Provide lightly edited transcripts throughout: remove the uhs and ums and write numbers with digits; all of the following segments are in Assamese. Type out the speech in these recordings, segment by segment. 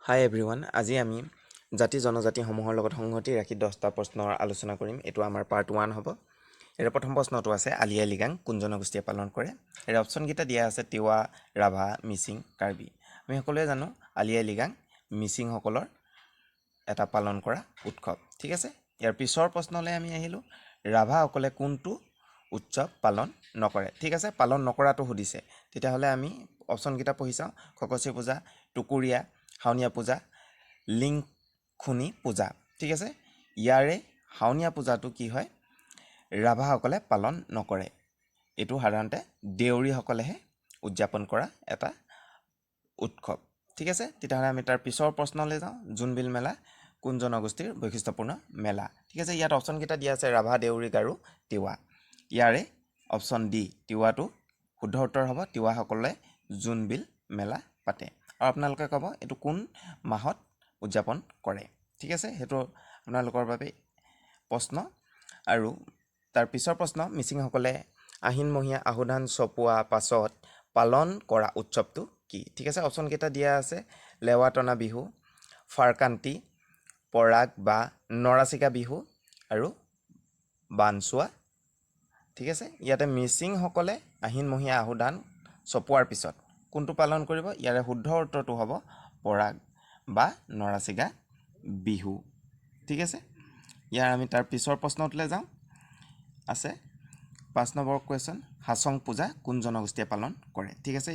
হাই এভৰিৱান, আজি আমি জাতি জনজাতিসমূহৰ লগত সংগতি ৰাখি 10টা প্ৰশ্নৰ আলোচনা কৰিম। এইটো আমাৰ পাৰ্ট 1 হ'ব। ইয়াৰে প্ৰথম প্ৰশ্নটো আছে, আলি আই লৃগাং কোন জনগোষ্ঠীয়ে পালন কৰে? ইয়াৰে অপশ্যনকেইটা দিয়া আছে তিৱা, ৰাভা, মিচিং, কাৰ্বি। আমি সকলোৱে জানো, আলি আই লৃগাং মিচিংসকলৰ এটা পালন কৰা উৎসৱ। ঠিক আছে, ইয়াৰ পিছৰ প্ৰশ্নলৈ আমি আহিলোঁ। ৰাভাসকলে কোনটো উৎসৱ পালন নকৰে? ঠিক আছে, পালন নকৰাটো সুধিছে। তেতিয়াহ'লে আমি অপশ্যনকেইটা পঢ়ি চাওঁ। খকচি পূজা, টুকুৰীয়া, শাওনীয়া পূজা, লিংখুনি পূজা। ঠিক আছে, ইয়াৰে শাওনীয়া পূজাটো কি হয়, ৰাভাসকলে পালন নকৰে। এইটো সাধাৰণতে দেউৰীসকলেহে উদযাপন কৰা এটা উৎসৱ। ঠিক আছে, তেতিয়াহ'লে আমি তাৰ পিছৰ প্ৰশ্নলৈ যাওঁ। জোনবিল মেলা কোন জনগোষ্ঠীৰ বৈশিষ্ট্যপূৰ্ণ মেলা? ঠিক আছে, ইয়াত অপশ্যনকেইটা দিয়া আছে ৰাভা, দেউৰী, গাৰো, তিৱা। ইয়াৰে অপশ্যন ডি তিৱাটো শুদ্ধ উত্তৰ হ'ব। তিৱাসকলে জোনবিল মেলা পাতে। আৰু আপোনালোকে ক'ব, এইটো কোন মাহত উদযাপন কৰে? ঠিক আছে, সেইটো আপোনালোকৰ বাবে প্ৰশ্ন। আৰু তাৰ পিছৰ প্ৰশ্ন, মিচিংসকলে আহিনমহীয়া আহুধান চপোৱা পাছত পালন কৰা উৎসৱটো কি? ঠিক আছে, অপশ্যনকেইটা দিয়া আছে লেৱাটনা বিহু, ফাৰকান্তি, পৰাগ বা নৰাচিকা বিহু আৰু বানচোৱা। ঠিক আছে, ইয়াতে মিচিংসকলে আহিনমহীয়া আহুধান চপোৱাৰ পিছত কোনটো পালন কৰিব? ইয়াৰে শুদ্ধ উত্তৰটো হ'ব পৰাগ বা নৰাচিগা বিহু। ঠিক আছে, ইয়াৰ আমি তাৰ পিছৰ প্ৰশ্নটোলৈ যাওঁ। আছে 5 নম্বৰ কুৱেশ্যন, হাচং পূজা কোন জনগোষ্ঠীয়ে পালন কৰে? ঠিক আছে,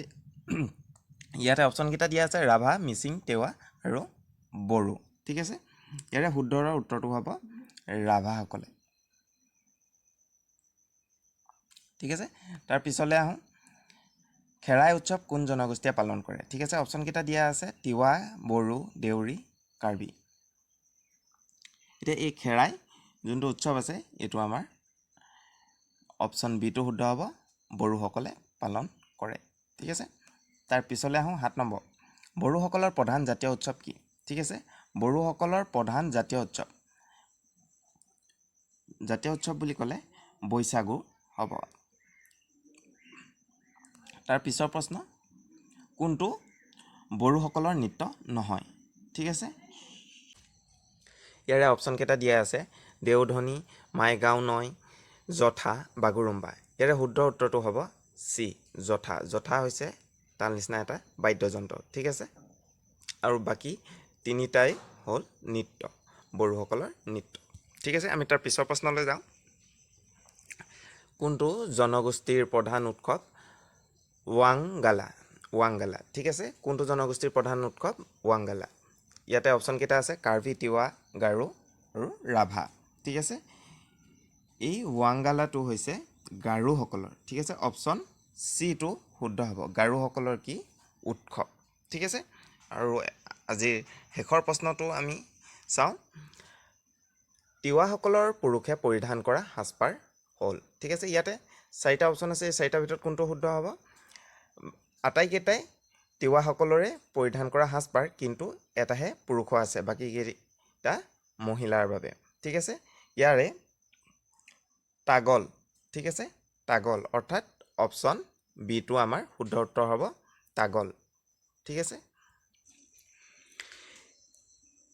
ইয়াতে অপশ্যনকেইটা দিয়া আছে ৰাভা, মিচিং, তিৱা আৰু বড়ো। ঠিক আছে, ইয়াৰে শুদ্ধ উত্তৰটো হ'ব ৰাভাসকলে। ঠিক আছে, তাৰ পিছলৈ আহোঁ। খেৰাই উৎসৱ কোন জনগোষ্ঠীয়ে পালন কৰে? ঠিক আছে, অপশ্যনকেইটা দিয়া আছে তিৱা, বড়ো, দেউৰী, কাৰ্বি। এতিয়া এই খেৰাই যোনটো উৎসৱ আছে, এইটো আমাৰ অপশ্যন বিটো শুদ্ধ হ'ব, বড়োসকলে পালন কৰে। ঠিক আছে, তাৰ পিছলৈ আহোঁ। 7 নম্বৰ, বড়োসকলৰ প্ৰধান জাতীয় উৎসৱ কি? ঠিক আছে, বড়োসকলৰ প্ৰধান জাতীয় উৎসৱ বুলি ক'লে বৈশাগু হ'ব। তাৰ পিছৰ প্ৰশ্ন, কোনটো বড়োসকলৰ নৃত্য নহয়? ঠিক আছে, ইয়াৰে অপশ্যনকেইটা দিয়া আছে দেওধনী, মাইগাঁও নয়, যথা, বাগুৰুম্বা। ইয়াৰে শুদ্ধ উত্তৰটো হ'ব চি, যথা। যথা হৈছে তাৰ নিচিনা এটা বাদ্যযন্ত্ৰ। ঠিক আছে, আৰু বাকী তিনিটাই হ'ল নৃত্য, বড়োসকলৰ নৃত্য। ঠিক আছে, আমি তাৰ পিছৰ প্ৰশ্নলৈ যাওঁ। কোনটো জনগোষ্ঠীৰ প্ৰধান উৎসৱ ৱাংগালা? ৱাংগালা। ঠিক আছে, কোনটো জনগোষ্ঠীৰ প্ৰধান উৎসৱ ৱাংগালা? ইয়াতে অপশ্যনকেইটা আছে কাৰ্বি, তিৱা, গাৰো আৰু ৰাভা। ঠিক আছে, এই ৱাংগালাটো হৈছে গাৰোসকলৰ। ঠিক আছে, অপশ্যন চিটো শুদ্ধ হ'ব, গাৰোসকলৰ কি উৎসৱ। ঠিক আছে, আৰু আজিৰ শেষৰ প্ৰশ্নটো আমি চাওঁ। তিৱাসকলৰ পুৰুষে পৰিধান কৰা সাজপাৰ হ'ল? ঠিক আছে, ইয়াতে চাৰিটা অপশ্যন আছে। এই চাৰিটাৰ ভিতৰত কোনটো শুদ্ধ হ'ব? আটাইকেইটাই তিৱাসকলৰে পৰিধান কৰা সাজপাৰ, কিন্তু এটাহে পুৰুষৰ আছে, বাকীকেইটা মহিলাৰ বাবে। ঠিক আছে, ইয়াৰে তাগল। ঠিক আছে, তাগল, অৰ্থাৎ অপশ্যন বিটো আমাৰ শুদ্ধ উত্তৰ হ'ব, তাগল। ঠিক আছে,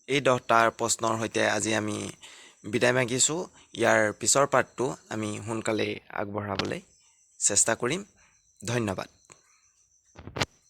এই 10টাৰ প্ৰশ্নৰ সৈতে আজি আমি বিদায় মাগিছোঁ। ইয়াৰ পিছৰ পাৰ্টটো আমি সোনকালেই আগবঢ়াবলৈ চেষ্টা কৰিম। ধন্যবাদ।